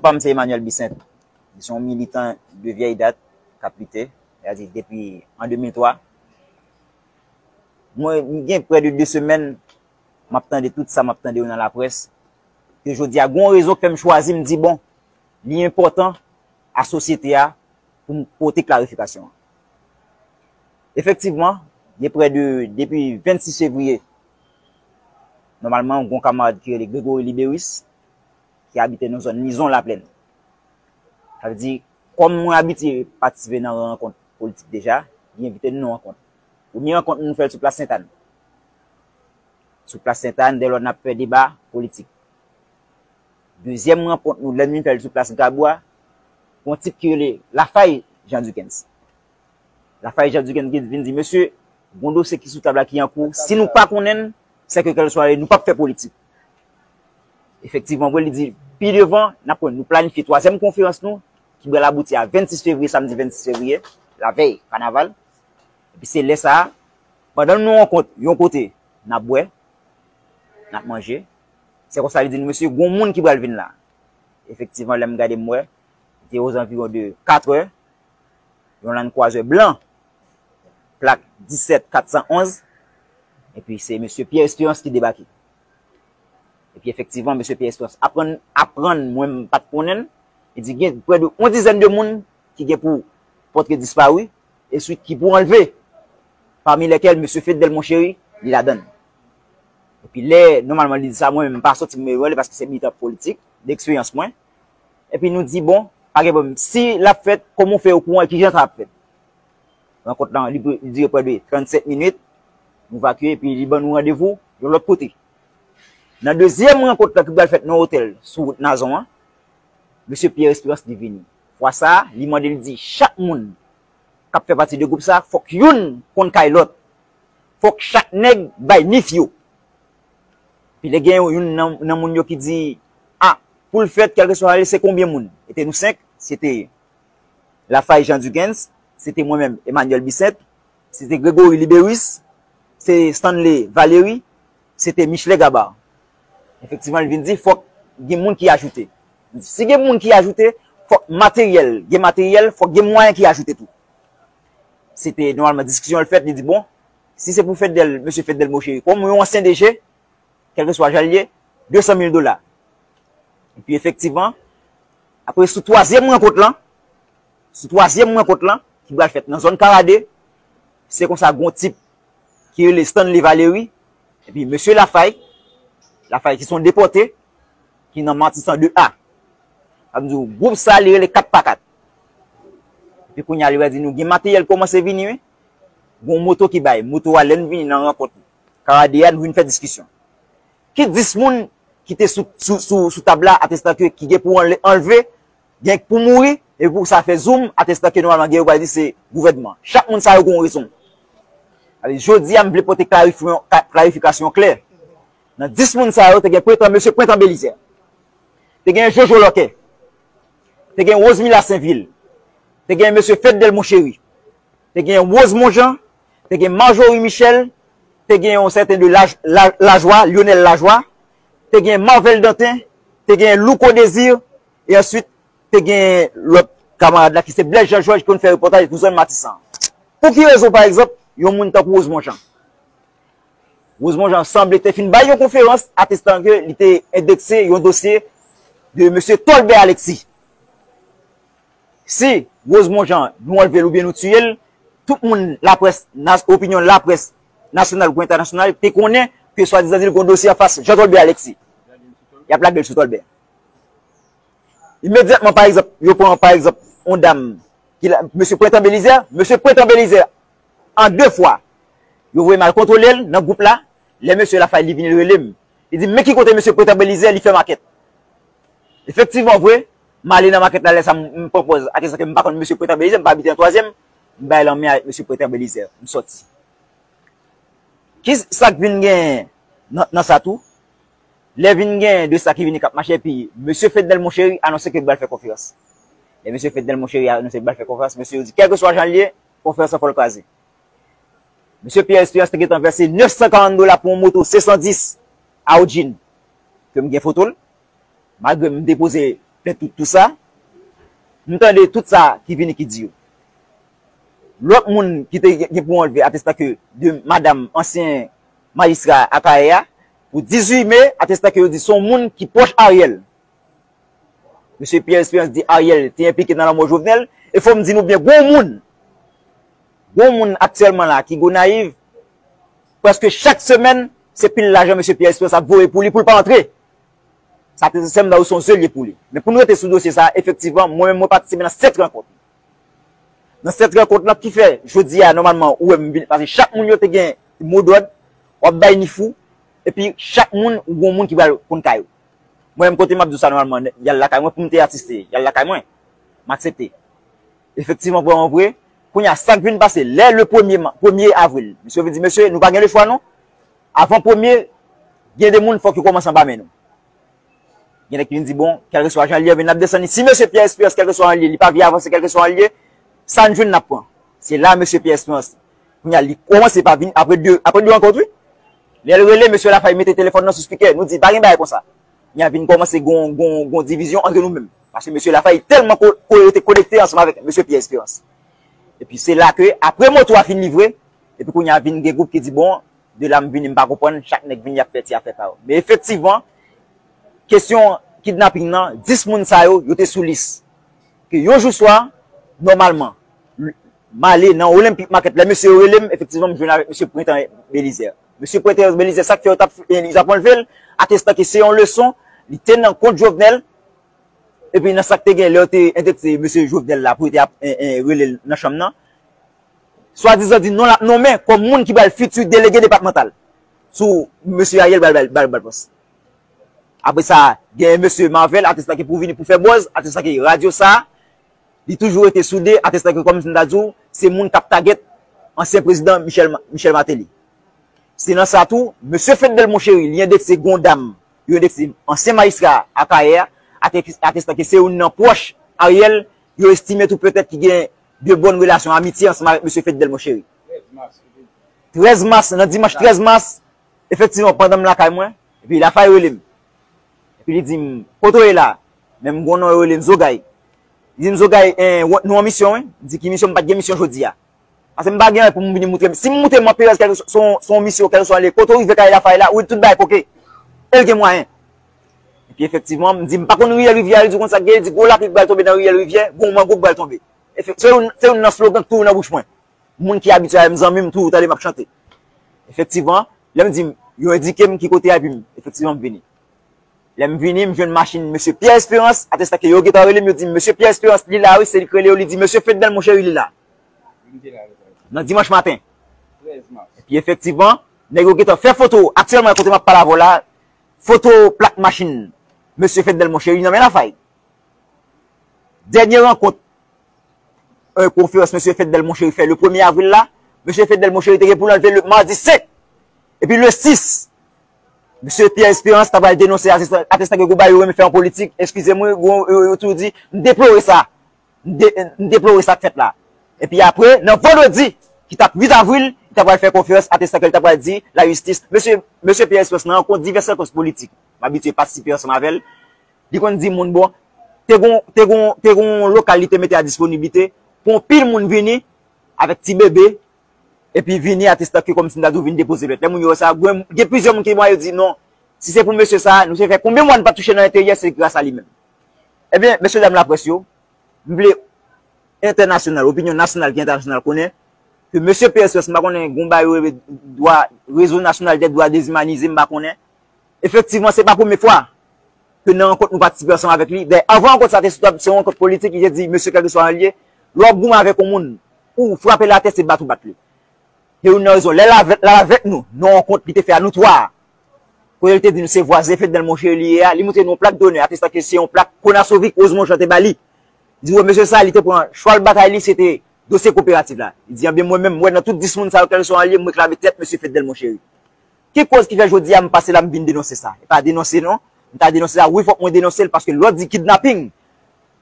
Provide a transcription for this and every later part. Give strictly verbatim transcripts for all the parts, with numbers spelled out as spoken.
pa m se Emmanuel Bissainthe. M se yon militan de vyèy dat k ap lite, sètadi depi an de mil twa. Mwen, m gen prè de de semèn m ap tande tout sa m ap tande yo nan laprès, ke jodi a gen yon rezon k fè m chwazi, m di, bon, li enpòtan a sosyete a pou m pote klarifikasyon an. Efektivman, gen prè de, depi vennsis fevriye, nòmalman, gen yon kamarad ki rele Gregory Liberus, ki abite nan zòn Lizon Laplèn. Sa vle di, kòm mwen abitye patisipe nan rankont politik deja, li envite nou nan rankont. Premye rankont nou fè l sou plas Sentàn. Sou plas Sentàn, dèlò n ap fè deba politik. Dezyèm rankont nou, lè n vin fè l sou plas Grabou a, yon tip ki rele Lafay Jean Duckens. Lafay Jean Duckens vin di, mesye, gon dosye ki sou tab la ki an kou. Si nou pa konnen l, sèke kèlkeswa l ye, nou p ap fè politik. Efektivman, vre, li di, pi devan, n ap konn, nou planifye twazyèm konferans nou, ki pral abouti a vennsis fevriye, samdi vennsis fevriye, lavèy kanaval. Epi se lè sa a, pandan nou rankont yon kote, n ap bwè, n ap manje. Se konsa li di nou, mesye, gon moun ki pral vin la. Efektivman, lè m gade m wè, li te ozanviwon de katrè, yon Land Cruiser blan, plak disèt kat san onz, epi se mesye Pierre Espérance ki debake. Epi efektivman, mesye Pierre Espérance aprann, aprann, mwen m pa t konnen l, li di gen prè de yon dizèn de moun ki gen pou pòtre dispari, ensuite ki pou anlve, pami lèkèl mesye Fednel Monchéry, li ladan l. Epi lè, nòmalman, li di sa, mwen menm, m pa sòti m rele paske se militan politik, de eksperyans mwen. Epi nou di, bon, pa gen pwoblèm. Si l ap fèt, kòman w fè okouran e kijan sa ap fèt? Rankont lan, li, li dire prè de trannsèt minit. Nou vakye, epi li ban nou randevou yon lòt kote. Nan dezyèm rankont lan ki pral fèt nan otèl sou wout Nazon an, mesye Pierre Espérance li vini. Fwa sa a, li mande, li di chak moun k ap fè pati de gwoup sa a, fòk youn konn kay lòt. Fòk chak nèg bay nif yo. Epi lè gen youn nan, nan moun yo ki di, a, pou l fèt, kèlkeswa l ye, se konbyen moun? E te nou senk, se te Lafay Jean Duckens, se te mwen menm, Emmanuel Bissainthe, se te Gregory Liberus, se Stanley Valery, se te Michelet Gabar. Efektivman, li vin di, fòk gen moun ki ajoute. Si gen moun ki ajoute, fòk materyèl, gen materyèl, fòk gen mwayen ki ajoute tou. Se te nòmalman diskisyon l fèt, li di, bon, si se pou Fednel, mesye Fednel Monchéry, kòm yon ansyen D G, kèlkeswa jan l ye, de san mil dola. Epi efektivman, apre sou twazyèm rankont lan, sou twazyèm rankont lan, ki pral fèt nan zòn Karade, se konsa gon tip ki rele Stanley Valery, epi mesye Lafay, Lafay ki se yon depòte, ki nan Matisan de A. Sa vle di, gwoup sa, li rele kat pa kat. Epi kounye a, li pral di nou, gen materyèl kòmanse vini, wi. Gon moto ki bay, moto a, lè n vini nan rankont Karade a, nou vin fè diskisyon. Ki dis moun ki te sou, sou, sou, sou tab la, atestan ke ki gen pou anle-, anlve, gen pou mouri, epi pou sa fè zoom, atestan ke nòmalman gen yo pral di se gouvènman. Chak moun sa yo gon rezon. Alè, jodi a, m vle pote klarifyon-, ka-, klarifikasyon klè. Nan dis moun sa yo, te gen Prentan, mesye Prentan Belizaire. Te gen Jojo Lòkè. Te gen Rosemila Senvil. Te gen mesye Fednel Monchéry. Te gen Rose Monjan, te gen Marjorie Michel, te gen yon sèten de Laj-, Laj-, Lajwa, Lionel Lajwa, te gen Marvel Dantin, te gen Louko Désir, e answit, te gen lòt kamarad la ki se Blaise Jean Georges ki konn fè repòtaj pou zòn Matisan. Pou ki rezon, pa egzanp, yon moun tankou Rose Monjan? Rose Monjan sanble te fin bay yon konferans atestan ke li te endekse yon dosye de mesye Tolbert Alexis. Si Rose Monjan, nou anlve l oubyen nou tiye l, tout moun laprès, nas-, opinyon laprès nasyonal kou entènasyonal te konnen ke swadizan di l gon dosye anfas Jean Tolbert Alexis. Y ap lage l sou Tolbert. Imedyatman, pa egzanp, yo pran, pa egzanp, yon dam ki la, mesye Prentan Belizaire, mesye Prentan Belizaire, an de fwa, yo voye m al kontwole l nan gwoup la. Lè mesye Lafay li vini, li rele m. Li di m, men ki kote mesye Prentan Belizaire, li fè makèt. Efektivman vre, m ale nan makèt la, lè sa m, m pran pòz, atestan ke m pa konn mesye Prentan Belizaire, m pa abite nan twazyèm, m bay lanmen avèk mesye Prentan Belizaire, m sòti. Ki sa k vin genyen nan, nan sa tou? Lè vin genyen de sa ki vini k ap mache, epi mesye Fednel Monchéry anonse ke l pral fè konferans. Lè mesye Fednel Monchéry anonse ke l pral fè konferans, mesye yo di, kèlkeswa jan l ye, konferans lan fò l kraze. Mesye Pierre Espérance te gentan vèse nèf san karant dola pou yon moto C san dis Audjin, ke m gen foto l. Malgre m depoze fè tout, tout sa, m tande tout sa ki vini ki di yo. Lòt moun ki te gen pou anlve atestan ke de madanm ansyen majistra Akayè a, pou dizuit me, atestan ke yo di se yon moun ki pwòch Ariel. Mesye Pierre Espérance di Ariel te enplike nan lanmò Jovenel, e fò m di nou byen, gon moun, gon moun aktyèlman la ki Gonayiv, prèske chak semèn, se pil lajan mesye Pierre Espérance ap voye pou li, pou l pa antre. Sa te sèm nan son zye li pou li. Men pou nou rete sou dosye sa, efektivman, mwen menm mwen patisipe nan sèt rankont. Nan sèt rankont lan ki fè, jodi a, nòmalman, ou wè m vin, paske chak moun yo te gen modòd, w ap bay nif ou, epi chak moun, ou gon moun ki pral konn kay ou. Mwen menm kote m ap di w sa nòmalman, y al lakay mwen pou m te asiste, y al lakay mwen, m aksepte. Efektivman, vrèman vre, kounye a, sa k vin pase, lè le premye ma-, premye avril, misye vin di, mesye, nou pa gen lechwa non, avan premye, gen de moun fòk yo kòmanse anba men nou. Gen nèg ki vin di, bon, kèlkeswa jan l ye, men n ap desann li. Si mesye Pierre Espérance, kèlkeswa jan l ye, li pa vle avanse, kèlkeswa jan l ye, sa n jwenn n ap pran. Se la, mesye Pierre Espérance, kounye a, li kòmanse pa vin, apre de, apre de rankont, wi. Lè l rele, mesye Lafay mete telefòn nan sou spikè, nou di, pa gen bagay konsa. Kounye a vin kòmanse gon, gon, gon divizyon antre nou menm. Paske mesye Lafay tèlman ko-, ko-, yo te konekte ansanm avèk mesye Pierre Espérance. Epi se la ke, apre moto a fin livre, epi kounye a vin gen gwoup ki di, bon, de la m vini, m pa konprann, chak nèg vini, y ap fè ti afè pa yo. Men efektivman, kesyon kidnaping nan, dis moun sa yo, yo te sou lis. Ke yon jou swa, nòmalman, m ale nan Olympic Market, lè mesye yo rele m, efektivman, m jwenn avèk mesye Prentan Belizaire. Mesye Prentan Belizaire, sa k fè yo t ap, eh, yo t ap anlve l, atestan ke se yon leson, li te nan kont Jovenel, epi nan sa k te gen, lè yo te endekse mesye Jovenel la, pou yo te ap, eh, eh, rele l nan chanm nan, swadizan di non l ap nonmen kòm moun ki pral fiti delege depatmantal sou mesye Ariel pral, pral, pral, pral pòs. Apre sa, gen mesye Marvel, atestan ke pou vini pou fè buzz, atestan ke radyo sa, li toujou rete soude, atestan ke kòm m ta di w, se moun k ap tagèt ansyen prezidan Michel, Michel Martelly. Se nan sa tou, mesye Fednel Monchery, li endekse gon dam, yo endekse ansyen majistra Akayè a, ate-, atestan ke se youn nan pwòch Ariel, yo estime tou petèt ki gen de bòn relasyon amitye ansanm avèk mesye Fednel Monchery. Trèz mas, nan dimanch trèz mas, efektivman, pandan m lakay mwen, epi Lafay rele m. Epi li di m, kote w ye la? Men m gon non yo rele m Zogay. Li di m, Zogay, eh, w-, nou an misyon, wi. M di, ki misyon? M pa t gen misyon jodi a. Paske m pa gen anyen pou m vini moutre. Si m moutre m an perèz, kèlkeswa, se yon, se yon misyon, kèlkeswa l ye, kote w rive kay Lafay la, ou wè tout bagay koke. E l gen mwayen. Epi efektivman, m di, m pa konn riyèl rivyè a, li di konn sa k gen, li di, gwo lapli k pral tonbe nan riyèl rivyè, gwo mango k pral tonbe. Efek-, se youn, se youn nan slogan k toujou nan bouch mwen. Moun ki abitye avè m, zanmi m, toujou tande m ap chante. Efektivman, lè m di m, yo endike m ki kote a, epi m, efektivman, m vini. Lè m vini, m jwenn machin mesye Pierre Espérance, atestan ke yo gentan rele m, yo di m, mesye Pierre Espérance, li la, wi, se li k rele yo, li di, mesye Fednel Monchery, li la. Nan dimanch maten. Epi efektivman, nèg yo gentan fè foto, aktyèlman, kote m ap pale avè w la, foto plak machin mesye Fednel Monchery nan men Lafay. Dènye rankont, eh, konferans mesye Fednel Monchery fè le premye avril la, mesye Fednel Monchery te gen pou l anlve le madi senk. Epi le sis, mesye Pierre Espérance ta pral denonse atestan, atestan ke gon bagay yo renmen fè an politik, eskize m, wi, gon, yo, yo toujou di, m deplore sa. M de-, m deplore sa k fèt la. Epi apre, nan vandredi, ki t ap uit avril, li ta pral fè konferans, atestan ke l ta pral di lajistis. Mesye, mesye Pierre Espérance nan rankont divès rankont politik. M abitye patisipe ansanm avè l. Li konn di moun, bon, te gon, te gon, te gon lokal li te mete a disponiblite pou yon pil moun vini avèk ti bebe, epi vini atestan ke kòmsi m ta di w vin depoze plent. Lè moun yo wè sa, gen, gen plizyè moun ki mwa yo di, non, si se pou mesye sa, nou te fè konbyen mwa n pa touche nan enteryè, se gras a li menm. Ebyen, mesye dam laprès yo, m vle entènasyonal, opinyon nasyonal ki entènasyonal konnen ke mesye P S S, m pa konnen gon bagay yo rele dwa, Réseau National des Droits Déshumanisés, m pa konnen. Efektivman, se pa premye fwa ke nan rankont nou patisipe ansanm avèk li. Dayè, avan rankont sa te sou tab, se yon rankont politik, li te di, mesye, kèlkeswa jan l ye, lè w ap goumen avèk yon moun, ou frape l atè, se bat ou bat li. Se youn nan rezon. Lè l avèk, l avèk nou, nan rankont li te fè a nou twa a, kote li te di nou se vwazen Fednel Monchery li ye a, li montre nou yon plak donè, atestan ke se yon plak Konasovic, Rosemond Jean te ba li. Li di, wè, mesye sa, li te pran chwal batay li, se te dosye koperativ la. Li di, anben, mwen menm, m wè nan tout dis moun sa yo, kèlkeswa jan l ye, m reklame tèt mesye Fednel Monchery. Ki koz ki fè jodi a m pase la, m vin denonse sa? E pa denonse non. M ta denonse sa, wi, fòk mwen denonse l, paske lè w di kidnaping,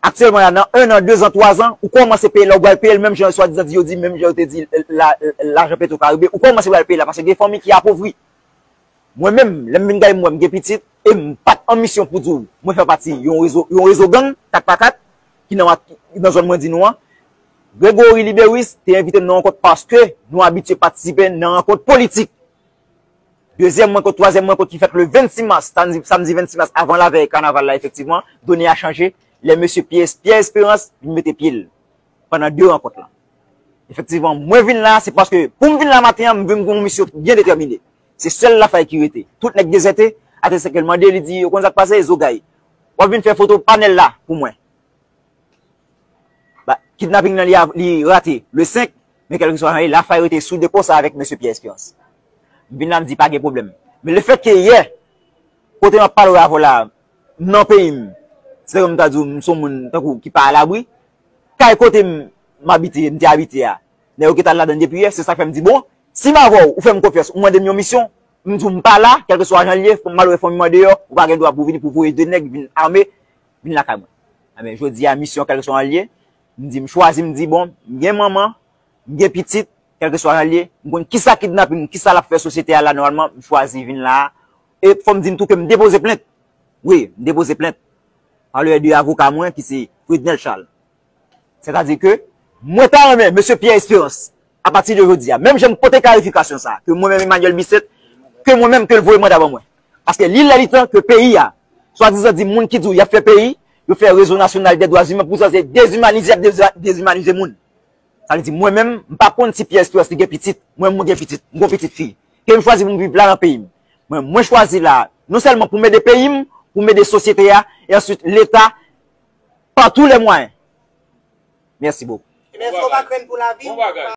aktyèlman la, nan en an, de zan, twa zan, ou kòmanse peye la, ou pral peye l menm jan swadizan di yo di, menm jan yo te di la, lajan Petro Caribe, ou kòmanse pral peye la, paske gen fanmi ki apovri. Mwen menm, lè m vin kay m wè m gen pitit, e m pa t an misyon pou di w mwen fè pati yon rezo, yon rezo gang, kat pa kat, ki nan, nan zòn mwen di nou an. Gregory Liberus te envite m nan rankont paske nou abitye patisipe nan rankont politik. Dezyèm rankont, twazyèm rankont ki fèt le vennsis mas, samdi, samdi vennsis mas, avan lavèy kanaval la, efektivman, done a chanje. Lè mesye Pierre, Pierre Espérance vin mete pye l pandan de rankont lan. Efektivman, mwen vin la, se paske pou m vin la maten an, m vin gen yon misyon byen detèmine. Se sèl Lafay ki rete. Tout nèg dezète, atè sa ke l mande, li di, "Ou konn sa k pase, Zogay? W ap vin fè foto panèl la pou mwen." Ba, kidnaping nan li, li rate le senk, men kèlkeswa jan ye, Lafay rete soude konsa avèk mesye Pierre Espérance. M vin la, m di, "Pa gen pwoblèm." Men lefètke yè, kote m ap pale w avè w la, m nan peyi m, se tankou m ta di w, m se yon moun tankou ki pa alabri. Kay kote m, m abite, m te abite a, nèg yo gentan al ladan l depi yè, se sa k fè m di, "Bon, si m avè w, ou fè m konfyans, ou mande m yon misyon, m di w m pa la, kèlkeswa jan l ye, fò m al wè fanmi m andeyò, ou pa gen dwa pou w vini pou voye de nèg vin ame, vin lakay mwen." Enben, jodi a, misyon, kèlkeswa jan l ye, m di, m chwazi, m di, "Bon, m gen manman, m gen pitit, kèlkeswa jan l ye, m konn kisa kidnaping, kisa l ap fè sosyete a la nòmalman, m chwazi vin la a." E fò m di n tou ke m depoze plent. Wi, m depoze plent. Pa lentèmedyè de avoka mwen ki se Frednel Charles. Sètadi ke mwen ta renmen mesye Pierre Espérance, apati de jodi a, menm jan m pote klarifikasyon sa a, ke mwen menm Emmanuel Bisset, ke mwen menm ke l voye manda ban mwen. Paske li lè li tan ke peyi a, swadizan di moun ki di w y ap fè peyi, yo fè rezo nasyonal dè dwa imen, poutan se dezimanize, y ap dezi-, dezimanize moun. Sa vle di, mwen menm, m pa konn si Pierre Espérance li gen pitit. Mwen, mwen gen pitit, m gon pitit fi. Ke m chwazi pou m viv la nan peyi m. Mwen, mwen chwazi la, non sèlman pou m ede peyi m, pou m ede sosyete a, e answit Leta, pa tou lè mwayen. Mèsi bokou. Ebyen, èske w pa krenn pou lavi w?